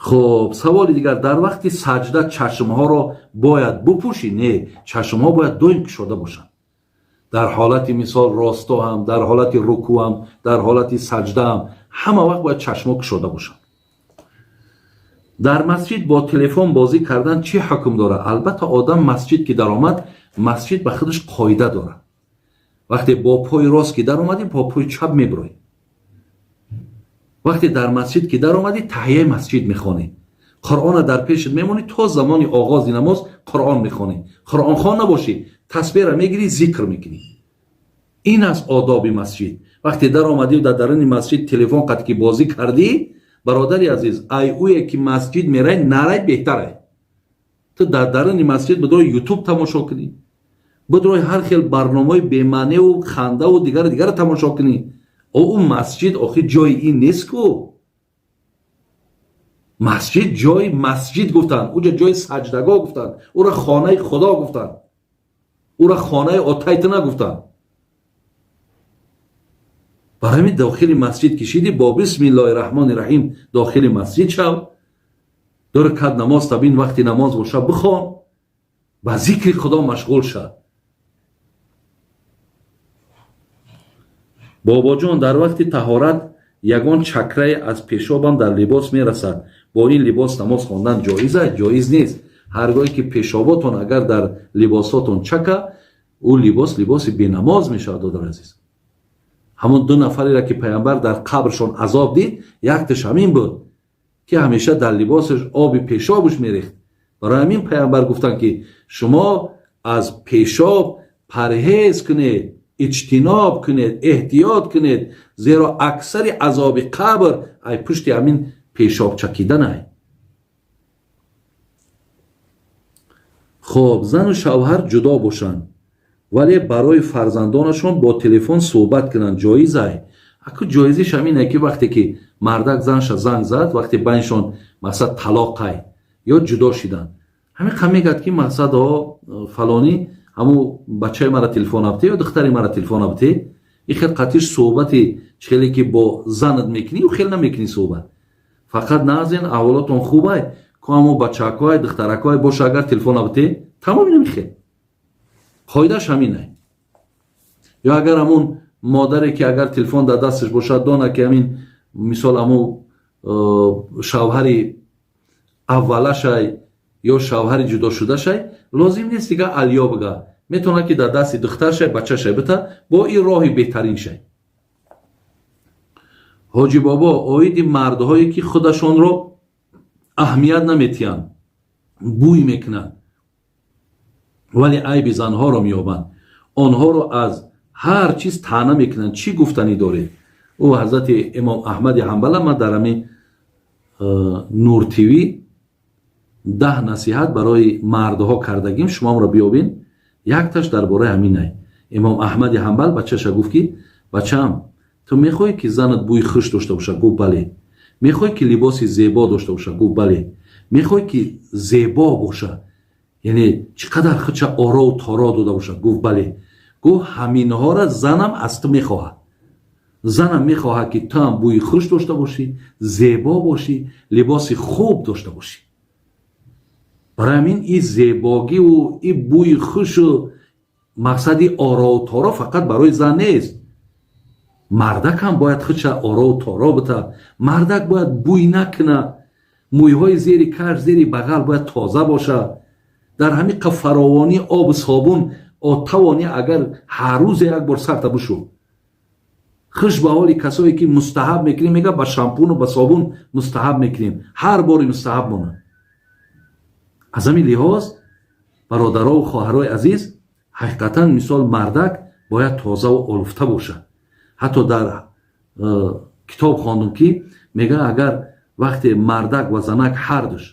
Хуб, саволи дигар: дар вақти саҷда чашмҳоро бояд бупӯшӣ? Не, чашмҳо бояд доим кушода бошанд. Дар ҳолати, мисол, росто ҳам, дар ҳолати рукӯъ ҳам, дар ҳолати саҷда ҳам, ҳама вақт бояд чашмҳо кушода бошанд. Дар масҷид бо телефон бозӣ кардан чӣ ҳукм дорад? Албатта, одам масҷид ки даромад, масҷид ба худаш қоида дорад. Вақте бо пои рост ки даромадӣ, бо пои чап мебироӣ. Вақте дар масҷид ки даромадӣ, таҳияи масҷид мехонӣ, Қуръона дар пешат мемонӣ, то замони оғози намоз Қуръон мехонӣ. Қуръонхон набошӣ, тасбеҳра мегирӣ, зикр мекунӣ. Ин аст одоби масҷид. Вақте даромадию дар даруни масҷид телефон қад ки бозӣ кардӣ, бародари азиз, ай ӯе ки масҷид мерай, нарай беҳтарай. Ту дар даруни масҷид бидрои Ютуб тамошо кунӣ, бидрои ҳар хел барномаҳои бемаънеу хандаву дигару дигарро тамошо кунӣ. Ӯ масҷид охир ҷои ин нест ку. Масҷид ҷои масҷид гуфтанд, уҷа ҷои саҷдагоҳ гуфтанд, ӯра хонаи Худо гуфтанд, ӯра хонаи отайта нагуфтанд. Барои ҳамин дохили масҷид кишидӣ, бо бисмиллоҳи раҳмони раҳим дохили масҷид шав, ду ракат намоз табин, вақти намоз боша, бихон, ба зикри Худо машғул шав. Бобоҷон, дар вақти таҳорат ягон чакрае аз пешобам дар либос мерасад, бо ин либос намоз хондан ҷоиз аст? Ҷоиз нест. Ҳар гоҳе ки пешоботон агар дар либосотон чака, ӯ либос либоси бенамоз мешавад. Додари азиз, ҳамон ду нафареро ки Паямбар дар қабршон азоб дид, якташ ҳамин буд, ки ҳамеша дар либосаш оби пешобаш мерехт. Барои ҳамин Паямбар гуфтанд, ки шумо аз пешоб парҳез кунед, иҷтиноб кунед, эҳтиёт кунед, зеро аксари азоби қабр ай пушти ҳамин пешоб чакиданай. Хоб, зану шавҳар ҷудо бошанд, вале барои фарзандонашон бо телефон суҳбат кунанд, ҷоиз ай? Аку, ҷоизиш ҳамине, ки вақте ки мардак занша занг зад, вақте байншон, мақсад, талоқай ё ҷудо шиданд, ҳамин қа мегӯяд, ки мақсад, о фалонӣ, ҳамун бачаи мара телефон абте ё духтари мара телефон абте. И хел қатиш суҳбати хеле ки бо занат мекунӣ, ӯ хел намекунӣ суҳбат. Фақат назен, аҳволотон хубай ку, ҳамун бачакҳои, духтаракҳои боша, агар телефон абте, тамом, намехел. Қоидааш ҳаминай. Ё агар ҳамун модаре ки агар телефон дар дасташ бошад, дона ки ҳамин, мисол, ҳамун шавҳари аввалашай ё шавҳари ҷудошудашай, лозим нест дига алё бига, метавонад ки дар дасти духтаршай, бачашай бита, бо ин роҳи беҳтарин шай. Ҳоҷӣ бобо, оиди мардҳое ки худашонро аҳамият наметиҳанд, бӯй мекунанд, вале айби занҳоро меёбанд, онҳоро аз ҳар чиз таъна мекунанд, чӣ гуфтанӣ доред? Ӯ ҳазрати имом Аҳмади Ҳанбала ман дар ҳамин Нур ТВ 10 насиҳат барои мардҳо кардагим, шумоамро биёбин, якташ дар бораи ҳаминай. Имом Аҳмади Ҳанбал бачаша гуфт, ки бачаам, ту мехоҳӣ, ки занат бӯи хуш дошта бошад? Гуфт: бале. Мехоҳӣ, ки либоси зебо дошта бошад? Гуфт: бале. Мехоҳӣ, ки зебо бошад, яъне чӣ қадар худша орову торо дода бошад? Гуфт: бале. Гуфт: ҳаминҳоро занам аз ту мехоҳад. Занам мехоҳад, ки ту ҳам бӯи хуш дошта бошӣ, зебо бошӣ, либоси хуб дошта бошӣ. Барои ҳамин и зебогиву и бӯи хушу мақсади орову торо фақат барои зан нест. Мардак ҳам бояд худша орову торо бита. Мардак бояд бӯй накуна, мӯйҳои зери каш, зери бағал бояд тоза бошад. Дар ҳамин қа фаровонии обу собун тавонӣ, агар ҳар рӯзе як бор сарта бишу. Хуш ба ҳоли касое ки мустаҳаб мекунем, мега, ба шампуну ба собун мустаҳаб мекунем, ҳар бори мустаҳаб монад. Аз ҳамин лиҳоз, бародарову хоҳарои азиз, ҳақиқатан, мисол, мардак бояд тозаву олуфта бошад. Ҳатто дар китоб хондум, ки мега, агар вақте мардак ва занак ҳардуш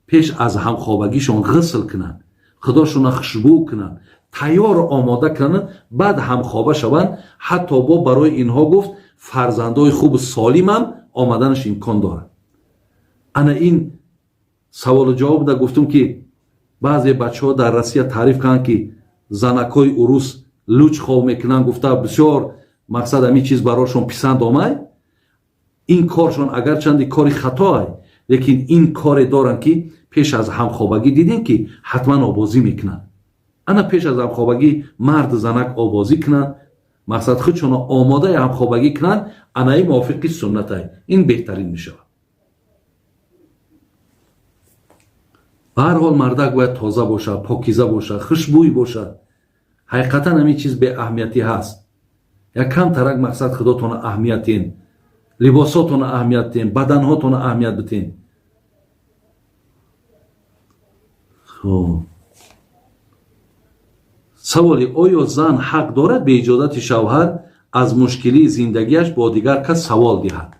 пеш аз ҳамхобагишон ғусл кунанд, худошона хушбӯ кунанд, тайёру омода кунанд, баъд ҳамхоба шаванд, ҳатто бо барои инҳо, гуфт, фарзандои хубу солимам омаданаш имкон дорад. Ана ин саволу ҷавоб да гуфтум, ки баъзе бачаҳо дар Россия таъриф карданд, ки занакҳои урус луч хоб мекунанд, гуфта, бисёр, мақсад, ҳамин чиз барошон писанд омад. Ин коршон агарчанди кори хатоай. Лекин ин коре доранд, ки пеш аз ҳамхобагӣ дидем, ки ҳатман обозӣ мекунанд. Ана пеш аз ҳамхобагӣ марду занак обозӣ кунанд, мақсад худшона омодаи ҳамхобагӣ кунанд. Анаи мувофиқи суннатай, ин беҳтарин мешавад. Ба ҳар ҳол, мардак бояд тоза бошад, покиза бошад, хушбӯй бошад. Ҳақиқатан ҳамин чиз беаҳамиятӣ ҳаст. Як кам тарак мақсад худотона аҳамият тен, либосотона аҳамият тен, баданҳотона аҳамият битен. Хоб, саволи: оё зан ҳақ дорад бе иҷозати шавҳар аз мушкилии зиндагиаш бо дигар кас савол диҳад?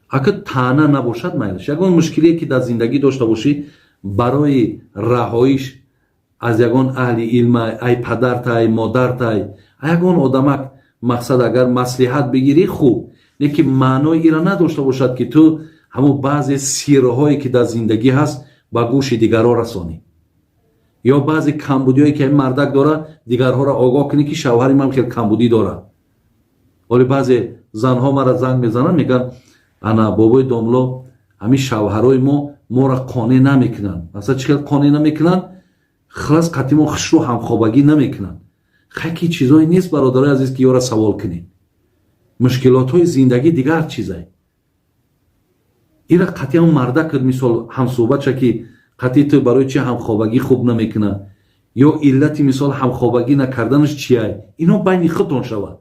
Ака, таъна набошад, майлаш. Ягон мушкилие ки дар зиндагӣ дошта бошӣ, барои раҳоиш аз ягон аҳли илма, ай падартай, модартай, ягон одамак, мақсад агар маслиҳат бигирӣ, хуб. Лекин маънои ира надошта бошад, ки ту ҳамун баъзе сирҳое ки дар зиндагӣ ҳаст, ба гӯши дигарҳо расонӣ, ё баъзе камбудиҳое ки ҳамин мардак дорад, дигарҳоро огоҳ кунӣ, ки шавҳари ман хел камбудӣ дорад. Вале баъзе занҳо мара занг мезананд, мегӯянд: ана, бобои домло, ҳамин шавҳарои мо моро қонеъ намекунанд. Масалан, чӣ хел қонеъ намекунанд? Хилас, қатъи мо хушрӯ ҳамхобагӣ намекунанд. Хайки чизое нест, бародарои азиз, ки ёра савол кунед. Мушкилотҳои зиндагӣ дигар чизай. Ира қатъи ҳам мардак, мисол, ҳамсӯҳбатша, ки қатъи ту барои чи ҳамхобагӣ хуб намекунад, ё иллати, мисол, ҳамхобагӣ накарданаш чиай, ино байни худтон шавад.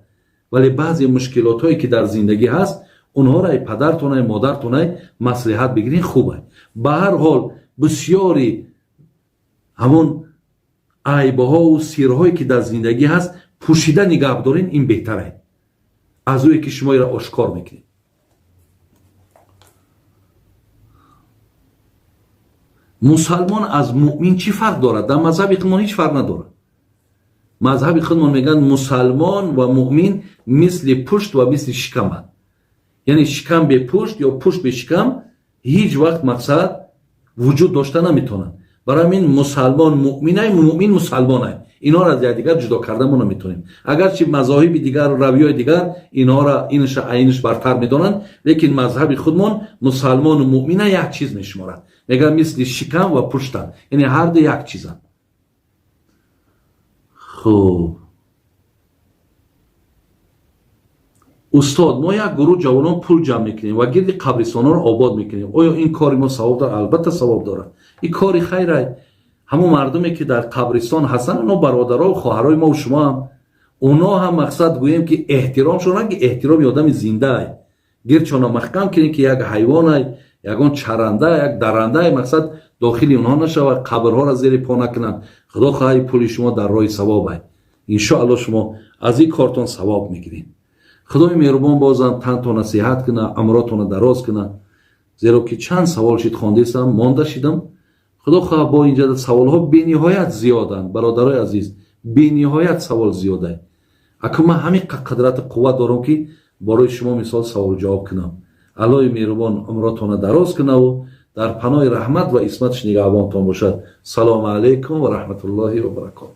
Вале баъзе мушкилотҳое ки дар зиндагӣ ҳаст, онҳоро ай падартонай, модартонай маслиҳат бигирен, хубай. Ба ҳар ҳол, бисёри ҳамон айбҳову сирҳое ки дар зиндагӣ ҳаст, пӯшида нигаҳ дорен, ин беҳтарай аз ӯе ки шумо ира ошкор мекунед. Мусалмон аз муъмин чӣ фарқ дорад? Дар мазҳаби худмон ҳеҷ фарқ надорад. Мазҳаби худмон мегӯянд, мусалмон ва муъмин мисли пушт ва мисли шикаманд. Яъне шикам бе пушт ё пушт бе шикам ҳеҷ вақт, мақсад, вуҷуд дошта наметавонад. Барои ҳамин мусалмон муъминай, муъмин мусалмонай. Инҳоро аз якдигар ҷудо карда мо наметавонем. Агарчи мазоҳиби дигар, равиёи дигар инҳоро инша айниш бартар медонанд, лекин мазҳаби худмон мусалмону муъмина як чиз мешуморад. Мегӯяд, мисли шикам ва пуштанд, яъне ҳарду як чизанд. Хуб, устод, мо як гурӯҳ ҷавонон пул ҷамъ мекунем ва гирди қабристонҳоро обод мекунем. Оё ин кори мо савоб дорад? Албатта, савоб дорад. Ин кори хайрай. Ҳамон мардуме ки дар қабристон ҳастанд, оно бародаро хоҳарои мо шумо ҳам, оно ҳам, мақсад, гӯем ки эҳтиромшон ки эҳтироми одами зиндаай. Гирдшона маҳкам кунем, ки як ҳайвонай, ягон чаранда, як дарандай, мақсад, дохили онҳо нашавад, қабрҳоро зери по накунанд. Худо хоҳад, пули шумо дар роҳи савобай. Иншоалло, шумо аз ин кортон савоб мегиред. Худои меҳрубон бозам тантона сиҳат куна, умротона дароз куна. Зеро ки чанд савол шид, хондесам, монда шидам. Худо хоҳад, бо инҷа саволҳо бениҳоят зиёданд, бародарои азиз, бениҳоят савол зиёдай. Аку ман ҳамин қадрати қувват дорам, ки барои шумо, мисол, савол ҷавоб кунам. Аллоҳи меҳрубон умротона дароз кунаву дар паноҳи раҳмат ва исматаш нигаҳбонтон бошад. Салому алайкум ва раҳматуллоҳи ва баракоту.